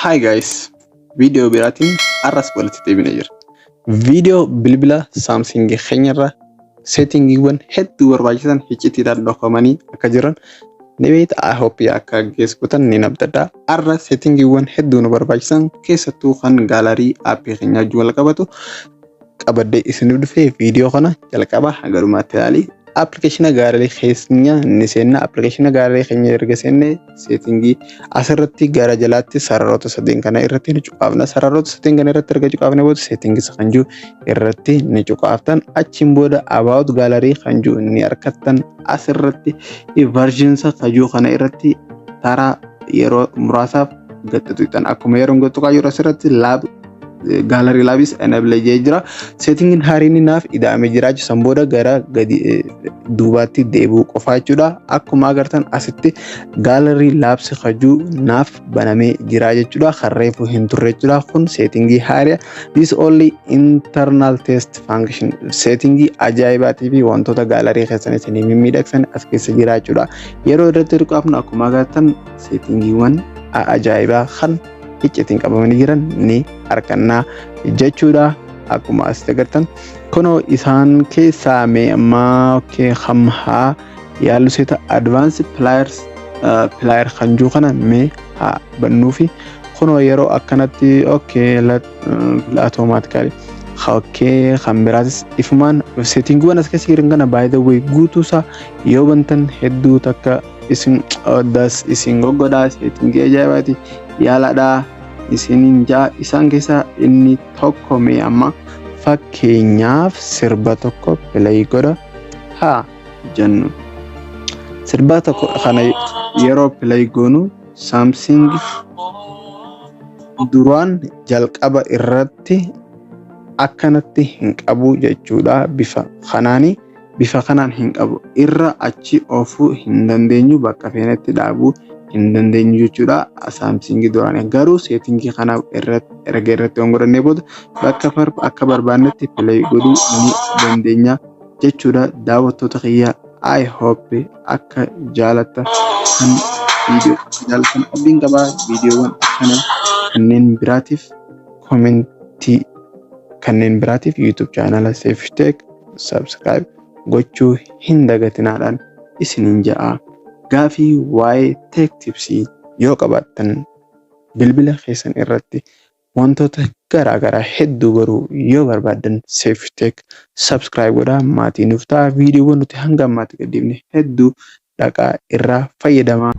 Hi guys, viidiyoo biraatiin har'as walitti deebinee jira. Viidiyoo bilbila Samsung keenyarra seetingiiwwan hedduu barbaachisan iccitiidhaan dhokfamanii akka jiran ni beekta. I hope akka geessu ni abdadha. Har'a seetingiiwwan hedduu nu barbaachisan, keessattuu kan gallery aappii keenya wajjin wal qabatu qabadhee isiniif dhufee, viidiyoo kana jalqaba hanga dhumaatti ilaali. Appilikeeshina gallery keenya ni seenna. Appilikeeshina gallery keenya erga seenne, seetingii asirratti gara jalaatti sararoota sadeen kana irratti ni cuqaafna. Sararoota sadeen kana irratti erga cuqaafne booda, settings kan jiru irratti ni cuqaaftan. Achiin booda about gallery kan jiru ni argattan. Asirratti versions kan jiru kana irratti taraa yeroo muraasaaf gaxxatuutan. Akkuma yeroo gaxxuqaa jiru, asirratti lab gallery labs enable jee jira. Seetingiin haariin naaf ida'amee jira. San booda gara gadi duubaatti deebi'uu qofaa jechuudha. Akkuma agartan, asitti gallery labs hajuu naaf banamee jira jechuudha. Kan reefu hin turre jechuudha. Kun seetingii haari'a. This only internal test function. Seetingii ajaa'ibaatii fi wantoota gallery keessan isinii mimmiidhagsan as keessa jira jechuudha. Yeroo irratti hirqaafnu, akkuma agartan, seetingiiwwan ajaa'ibaa kan iccitiin qabamanii jiran ni argannaa jechuudha. Akkuma asitti agartan, kunoo isaan keessaa mee ammaa okay hamhaa yaallu seeta. Advanced players player kan jiru kana mee haa bannuufi. Kunoo yeroo akkanatti okay automatically okay kan biraatis ifumaan seetingiiwwan as keessa jiran kana, by the way, guutuusaa yoo bantan hedduu takka isin das isin goggodhaa. Seetingii ajaa'ibaati, yaalaadhaa isiniin jaa. Isaan keessaa inni tokko mee amma fakkeenyaaf sirba tokko play godha haa jennu. Sirba tokko kana yeroo play goonu, Samsung duraan jalqaba irratti akkanatti hin qabu jechuudha. Bifa kanaani, bifa kanaan hin qabu. Irra achi oofuu hin dandeenyu, bakka feenetti dhaabuu hin dandeenyu jechuudha. Samsung duraan garuu seetingii kana irratti erga irratti on godhannee booda, bakka akka barbaannetti play godhuu ni dandeenya jechuudha. Daawwattoota kiyya, I hope akka jaalattan kan viidiyoo jaallattan abdiin qabaa. Viidiyoowwan akkana kanneen biraatiif koomentii, kanneen biraatiif YouTube chaanala Seefteek subscribe gochuu hin dagatinaadhaan isiniin ja'a. Gaafii waa'ee tech tipsii yoo qabaattan, bilbila keessan irratti wantoota garaa garaa hedduu baruu yoo barbaaddan, Seefteek subscribe godhaa maatii nuuf ta'a. Viidiyoowwan nuti hanga ammaatti gadhiifne hedduu dhaqaa irraa fayyadamaa.